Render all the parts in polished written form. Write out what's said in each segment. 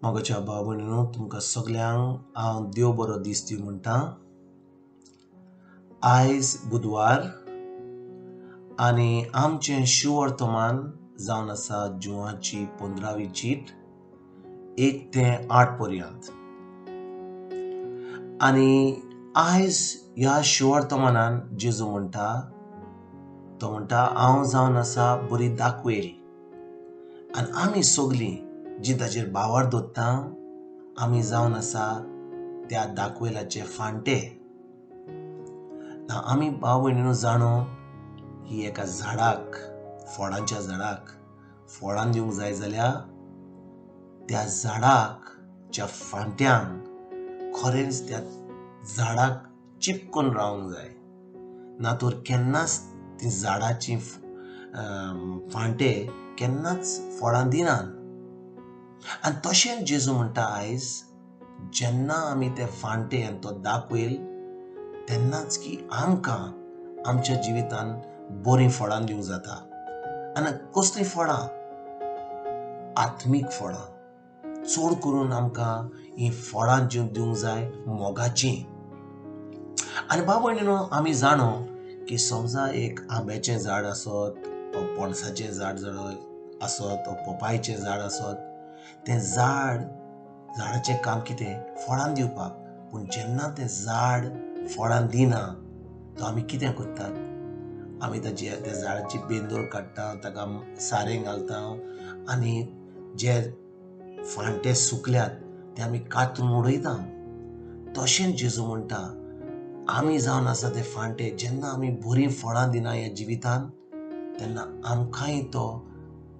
मोगाच्या भाव भयणीनो, तुमकां सगल्यांक हांव देव बरो दीस दी म्हणटा. आयज बुधवार आनी आमचें शिववर्तमान जावन आसा जुवाची 15वी चीट 1 ते 8 पर्यंत. आनी आयज ह्या शिववर्तमानान जेजू म्हणटा, तो म्हणटा हांव जावन आसा बरी दाखवेल आनी आमी सगलीं जी ताचेर भावार दवरता आमी जावन आसा त्या दाखवेलाचे फांटे. आमी भाव भयणीनो जाणो की एका झाडाक, फळांच्या झाडाक फळां दिवंक जाय जाल्यार त्या झाडाक च्या फांट्यांक खरेंच त्या झाडाक चिपकून रावंक जाय, ना तर केन्नाच ती झाडाची फांटे केन्नाच फळां दिनात. आनी तशेंच जेजू म्हणटा आयज जेन्ना आमी ते फांटे आनी तो दाखवेल तेन्नाच की आमकां आमच्या जिवितान बरीं फळां दिवंक जाता. आनी कसलीं फळां? आत्मीक फळां. चड करून आमकां हीं फळां दिवंक जाय मोगाचीं. आनी भाव भयणीनो, आमी जाणो की समजा एक आंब्याचें झाड आसत, पणसाचें झाड आसत, पोपायचें झाड आसत, तें झाड झाडाचें काम कितें? फळां दिवपाक. पूण जेन्ना तें झाड फळां दिना तो आमी कितें करतात? आमी ताची त्या झाडाची बेंदोर काडटा, ताका सारें घालता आनी जे फांटे सुकल्यात ते आमी कातरून उडयता. तशेंच जेजू म्हणटा आमी जावन आसा ते फांटे, जेन्ना आमी बरीं फळां दिना ह्या जिवितान तेन्ना आमकांय तो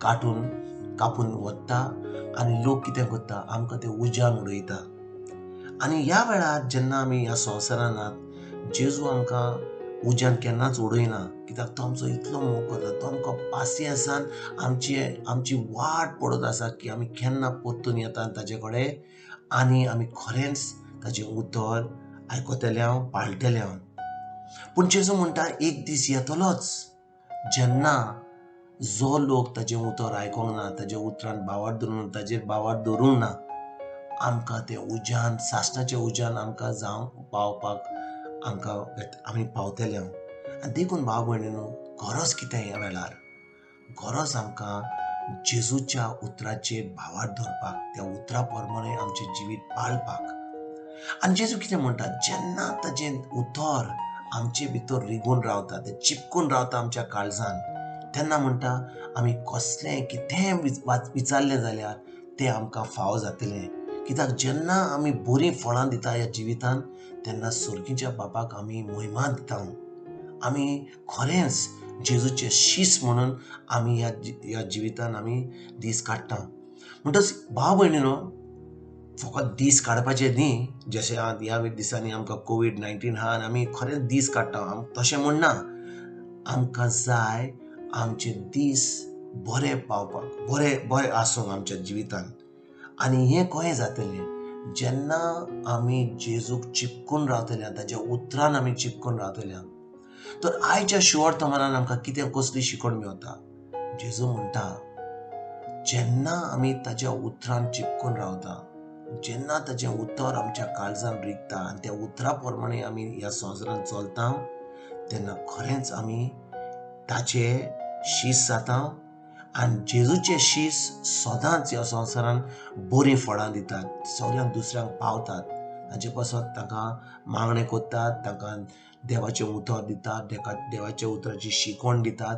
काटून कापून वता आनी लोक कितें करता? आमकां ते उज्यान उडयता. आनी ह्या वेळार जेन्ना आमी ह्या संवसारांत जेजू आमकां उज्यान केन्नाच उडयना, कित्याक तो आमचो इतलो मोग करता, तो आमकां पासियेंसान आमची वाट पडत आसा की आमी केन्ना परतून येता ताजे कडेन आनी आमी खरेंच ताजें उतर आयकतले हांव, पाळटले हांव. पूण जेजू म्हणटा एक दीस येतलोच जेन्ना जो लोक ताजें उतर आयकोंक ना, ताज्या उतरान भावार धरून ताजेर भावार धरूंक ना, आमकां ते उज्यान, सासणाच्या उज्यान आमकां जावं पावपाक आमकां आमी पावतले हांव. आनी देखून भाव भयणीनो, गरज कितें ह्या वेळार? गरज आमकां जेजूच्या उतराचेर भावार धरपाक, त्या उतरा प्रमाणे आमचें जिवीत पाळपाक. आनी जेजू कितें म्हणटा? जेन्ना ताजें उतर आमचे भितर रिगून रावता, तें चिपकून रावता आमच्या काळजान, तेन्ना म्हणटा आमी कसलें कितेंय विचारलें जाल्यार तें आमकां फावो जातलें. कित्याक जेन्ना आमी बरीं फळां दिता ह्या जिवितान तेन्ना सर्गीच्या बापाक आमी महिमा दिता. आमी खरेंच जेजूचे शीस म्हणून आमी ह्या जिवितान आमी दीस काडटा. म्हणटच भाव भयणीनो, फकत दीस काडपाचे न्ही, जशें ह्या दिसांनी आमकां कोवीड-19 आहा आनी आमी खरेंच दीस काडटा तशें म्हणना. आमकां जाय आमचे दीस बरे पावपाक, बरे बरे आसूंक आमच्या जिवितान. आनी हें कशें जातलें? जेन्ना आमी जेजूक चिपकून रावतले, ताज्या उतरान आमी चिपकून रावतले. तर आयच्या शिवर्तमानान आमकां कितें कसली शिकवण मेळटा? जेजू म्हणटा जेन्ना आमी ताज्या उतरान चिपकून रावता, जेन्ना ताजें उतर आमच्या काळजान रिगता आनी त्या उतरा प्रमाणे आमी ह्या संवसारान चलता तेन्ना खरेंच आमी ताचे शीस जाता. आनी जेजूचे शीस सदांच ह्या संवसारान बरीं फळां दितात, सगल्यांक दुसऱ्यांक पावतात, ताचे पासत तांकां मागणें करतात, तांकां देवाचें उतर दितात, देवाच्या उतराची शिकवण दितात.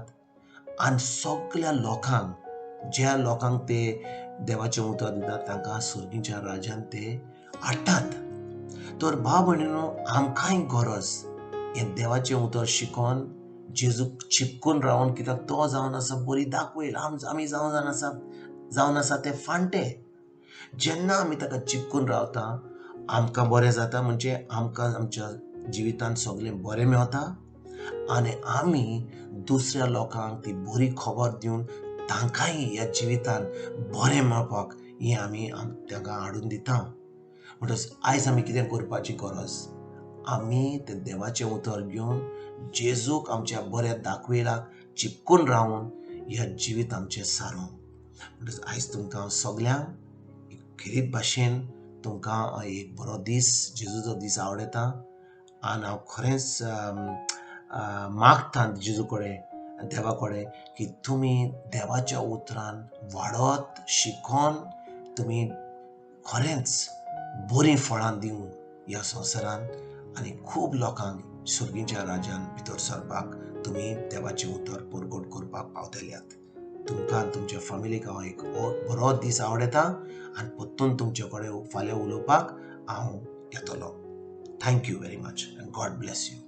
आनी सगल्या लोकांक, ज्या लोकांक ते देवाचें उतर दितात तांकां सर्गीच्या राज्यान ते हाडटात. तर भाव भयणीनो, आमकांय गरज हें देवाचें उतर शिकोन जेजूक चिपकून रावन, कित्याक तो जावन आसा बरी दाखवेल, आमी जावन आसा ते फांटे. जेन्ना आमी ताका चिपकून रावता आमकां बरें जाता, म्हणजे आमकां आमच्या जिवितान सगळें बरें मेळटा आनी आमी दुसऱ्या लोकांक ती बरी खबर दिवन तांकांय ह्या जिवितान बरें मेळपाक हें आमी तांकां हाडून दिता. म्हणटच आयज आमी कितें करपाची गरज? आमी तें देवाचें उतर घेवन जेजूक आमच्या बऱ्या दाखवेलाक चिपकून रावन ह्या जिवीत आमचें सारूंक. म्हणटच आयज तुमकां सगल्यांक खेरीत भाशेन तुमकां एक बरो दीस, जेजूचो दीस आवडटा आनी हांव खरेंच मागता जेजू कडेन, देवा कडेन की तुमी देवाच्या उतरान वाडत शिकोन तुमी खरेंच बरीं फळां दिवं ह्या संवसारान आनी खूब लोकांक सर्गीच्या राज्यान भितर सरपाक तुमी देवाचें उतर परगट करपाक पावतल्यात. तुमकां तुमच्या फॅमिलीक हांव एक बरो दीस आवडटा आनी परतून तुमचे कडेन फाल्यां उलोवपाक हांव येतलो. Thank you very much and God bless you.